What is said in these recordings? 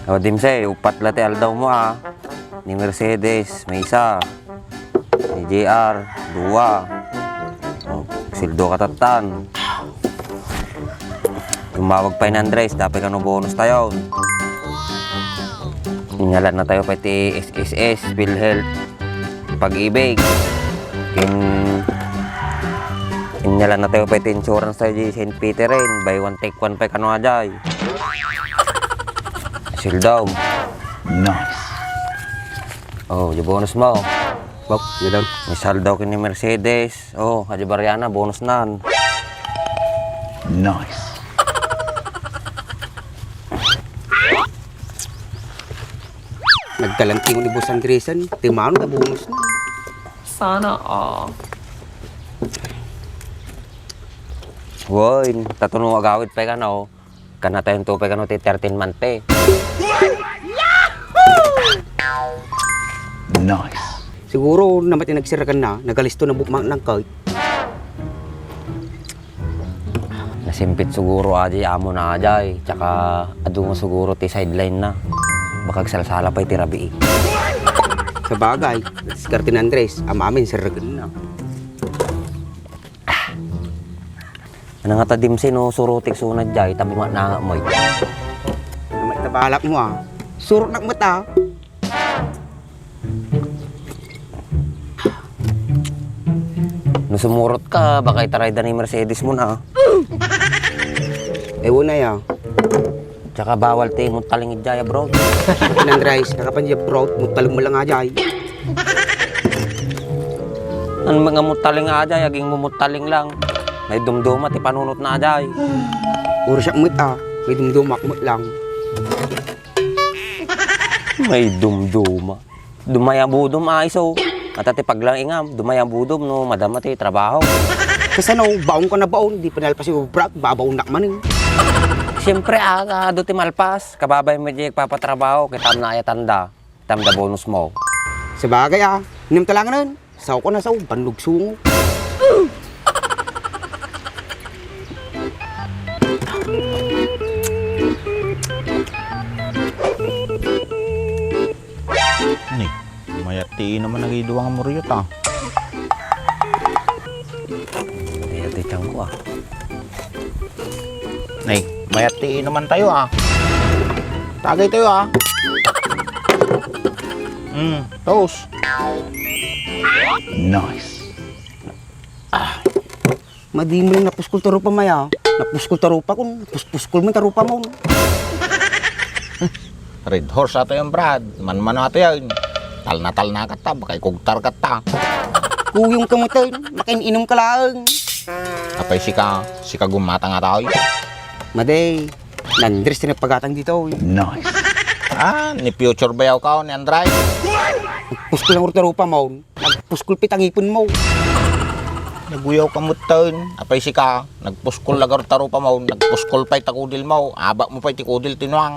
O Dimsey, upat late aldaw mo ni Mercedes, may isa. Ni JR, dua. O, sildo katatan. Tumawag pa yun Andres, dapat ka no bonus tayo. Inyalan na tayo pati SSS, PhilHealth, Pag-ibig. Inyalan na tayo pati insurance tayo di St. Peter rin. Buy one take one pa kano ajay. Sildaw. Nice. Oh, yung bonus mo. Bak, yun. May saldaw kini Mercedes. Oh, Haji Bariana, bonus nan. Nice. Nagkalanting ni Boss Andresan, timano na bonus na. Sana all. Woy, tatunong agawid pa ka no. Kana tayong tupay ka no, 13 month pe. Nice. Siguro naman nagsirakan na, nagalisto na bukmang ng kahit. Nasimpit siguro aji, amo na ajay. Tsaka adungo siguro ti sideline na. Baka salasala pa iti rabi. Sa bagay, diskarte ni Andres, amamin sirakan na. Ano nga ta Dimsey no, surutik sunad jay, tabi nga na moy. Naman tabalak mo surot nak mata. No sumurot ka, baka itaray da ni Mercedes mo na. Ewan na ya. Tsaka bawal ti mo taling ijaya bro. Ni Andres, nakapanjab bro, mutalong mo lang ajay. Ang mga mutaling ajay, aging mumutaling lang. May dumduma ti panunot na ajay. Uro siya mata, may dumdumak mo lang. May dumduma. Dumayang budom iso. At ati paglang ingam, dumayang budom no, madama ti trabaho. Kasi no, baon ka na baon, di panalpa si Brak, babaon nak man. Siyempre do ti malpas, kababay mo di papatrabaho, kitam na ayatanda, kitam da bonus mo. Sa bagay nim talangan nun, saw ko na saw, bandog sungo. Ni, mayati naman nagiduwang mo riyot Hindi ati tiyang ko Nay, mayati naman tayo Tagay tayo Toast. Nice. Madi mo yung napuskul tarupa maya. Napuskul tarupa kung napuskul mo tarupa mo. Red horse ato yung Brad. Man ato yan. Tal na ka ta, baka ikugtar ka ta. Kuyong kamatay, makininom ka lang. Apay sika gumata nga tayo. Maday, nandres na pagatang dito. Nice. Ni future bayaw ka ni Andray. Nagpuskul ang tarupa mo. Nagpuskul pitangipon mo. Naguyaw ka mo taon. Apay sika, nagpuskol lagar tarupa mo. Nagpuskol pa'y takudil mo. Aba mo pa'y tikudil tinuang.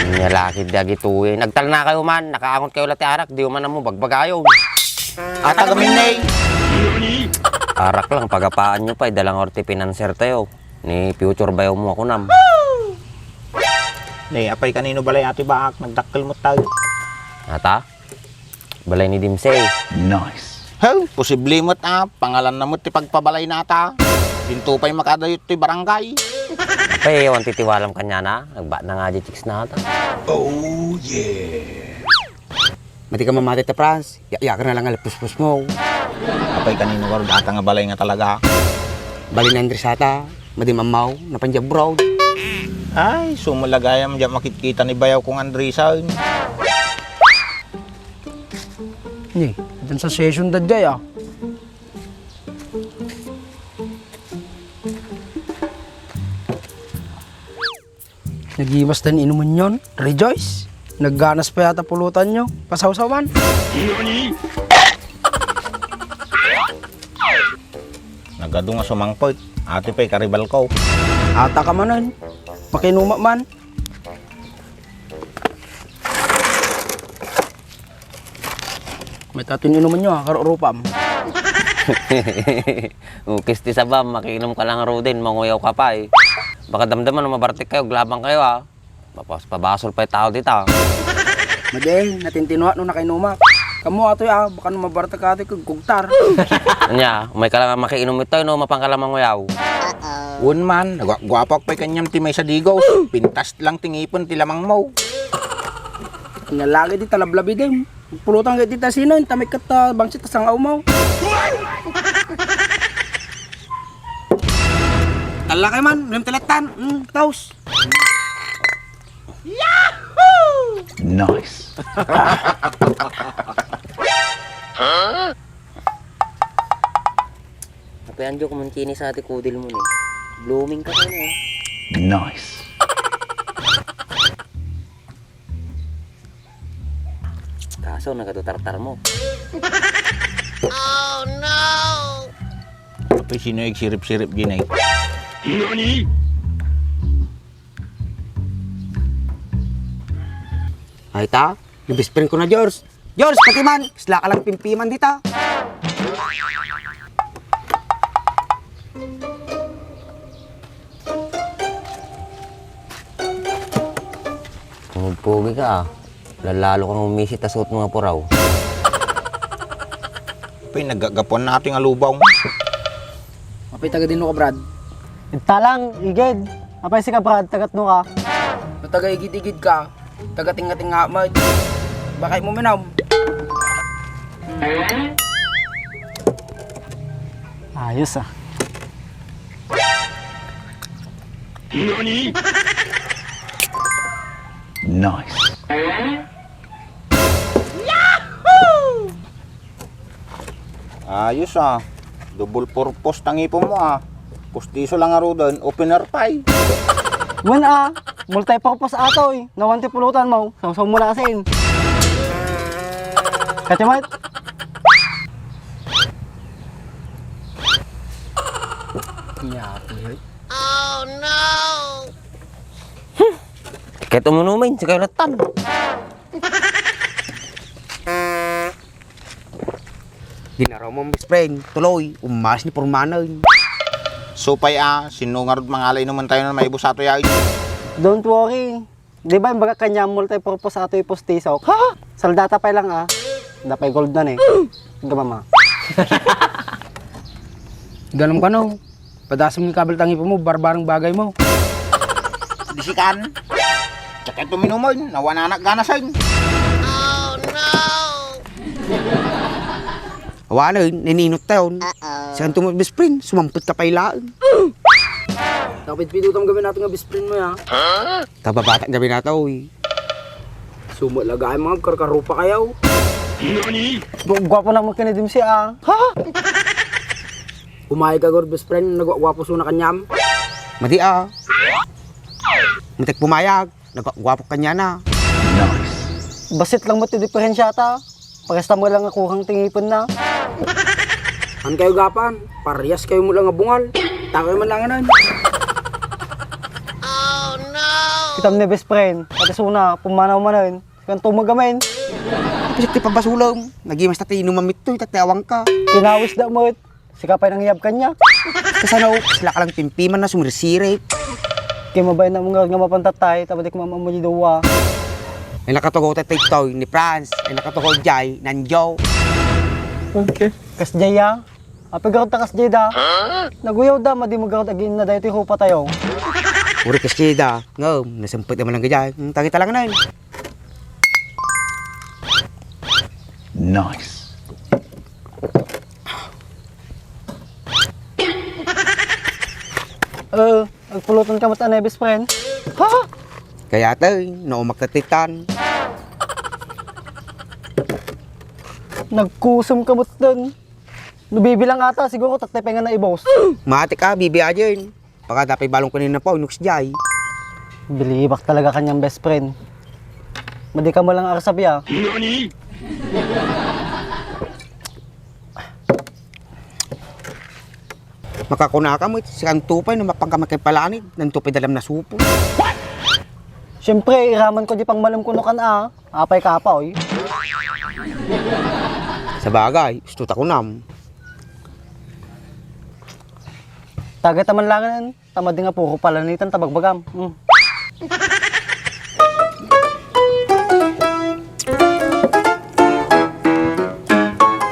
Nyalaki dagi tuwi. Nagtal na kayo man, nakaangot kayo lati arak, di man mo bagbagayon. Ata gamin nay. Arak lang, pagapaan nyo pa, dalang orte pinanser tayo. Ni future bayaw mo ako nam. Nay, apay kanino balay ati baak, nagdakkel mo tayo. Ata? Balay ni Dimsey. Nice. Hey, posible mo't pangalan na mo't ti pagpabalay nata. Dinto pa'y makadayot ti barangay. Apay, ewan titiwalam kanya na. Nagba na nga di chicks na ata. Oh, yeah. Mati ka mamatay ta Franz. Yaka na lang alapuspus mo. Apay kanino karo data nga balay nga talaga. Bali na Andres ata. Madi mamaw, napanjab bro. Ay, sumalagayam dyan makikita ni bayaw kong Andresa. Ni, dun sa session daday Nagiwas din inuman yon, Rejoice. Nagganas pa yata pulutan nyo, pasawsawan. Nagado nga sumangpot. Ate pa'y karibal ko. Ata ka manan, makinuma man. May tatin inuman nyo karurupam. Ukis ti sabam, makiinom ka lang ro din, manguyaw ka pa eh. Baka damdaman na mabartik kayo, glabang kayo Pabasol pa yung tao dito. Madeng, natintinuha nung nakainumak. Kamu atoy baka nung mabarta ka atoy kag kugtar. Anya, may kalangan makiinom ito, no, mapangkalamang nguyaw. Un man, nagwapok pa kanyang timay sa digos. Pintas lang tingipon tilamang mo. Nalagi di talablabi din. Pulutan ka di tasino, tamay kat bangsit tasang mo. Talakay man, ulim talatan. Taos. Nice. Tapi anjo kumuntini sa ati kudil mo ni. Blooming ka na eh. Nice. Kaso nagatutartar mo. Ito sino yung sirip-sirip ginay. Ay ta, yung best friend ko na George. George, pati man, isla ka lang pimpiman dita. Pugi ka ah. Lalo kang umisit ta suot mga puraw. Pay naggagapon natin ang lubaw. Apay taga din ka, Brad. Talang, igid. Apay si ka, Brad, tagat no ka. No taga igid-igid ka. Taga tinga-tinga nga mo. Bakay mo minam. Ayos ah. Nice. Ayos ah. Double purpose tangipo mo ah. Pustiso lang aro doon, opener pie. Wan multi-purpose atoy. Nawanti pulutan mo, sawsaw mo lasin. Kachamat? Kahit umunumin, sa kayo natan. Ginaraw mo ang best friend, tuloy, umas ni Purmanan. So pay sinungarod mangalay naman tayo na may busato yaw. Don't worry. Di ba yung baga kanya multi-purpose atoy postisok? Ha? Saldata pa lang Dapay gold na eh. Gamama. Ganun ka no. Padasam yung kabel tangi mo, barbarang bagay mo. Disikan. Tsaka ito minumon, nawananak ganasan. Awalan, naninot tayo. Saan ito mo best friend, sumampot ka pa ilaan. Kapit pidutang gawin natin nga best friend mo ya. Tababatang gabi na ito eh. Sumot lagay mga karkarupa kayaw. Gwapo na magkanidim siya Ha? Umahay ka gor best friend, nagwapo na kanyam. Madi Matik pumayag, nagwapo kanya na. Basit lang mo ti diferensya ta. Pagkasta mo lang ako kang tingipon na. An kayo gapan, parehas kayo mo lang nga bungal. Takoy man lang anan. Kitam ni best friend. Pati suna, pumanaw manan. Kanto magamin. Kasi ti pabasulam, nagimas tati inumamit to, tatiawang ka. Kinawis da mo. Sikapay nang hiyab kanya. Kasanaw, sila ka lang pimpiman na sumirsirip. Kaya mabay na mga nga mapantatay. Tabadik mamamuji dawa. Ay nakatugaw tayo TikTok ni France, ay nakatugaw Jai, Nanjo. Okay. Kasjaya. Apigarot ta kasjaya da. Naguyaw da, madi magarot agin na dayo ti hupa tayo. Uri kasi da, ngam, nasampot naman lang ka dyan. Tangita lang na yun. Nice. Agpulutan ka mata na best friend. Ha? Kaya tayo, naumak na titan. Nagkusam ka mo't dun. Nubibilang ata, siguro tatay na i-boss. Mati ka, bibi dyan. Baka dapat balong kanina pa, unuks Jai. Bilibak talaga kanyang best friend. Madi ka mo lang arasabi Makakuna ka mo, sikang tupay na mapangkamakay palanid, nang tupay dalam na supo. Siyempre, iraman ko di pang malam kuno kan apay ka pa oy. Sa bagay, gusto ko nam. Tagay taman langan, tamad nga puro palanitan tabagbagam.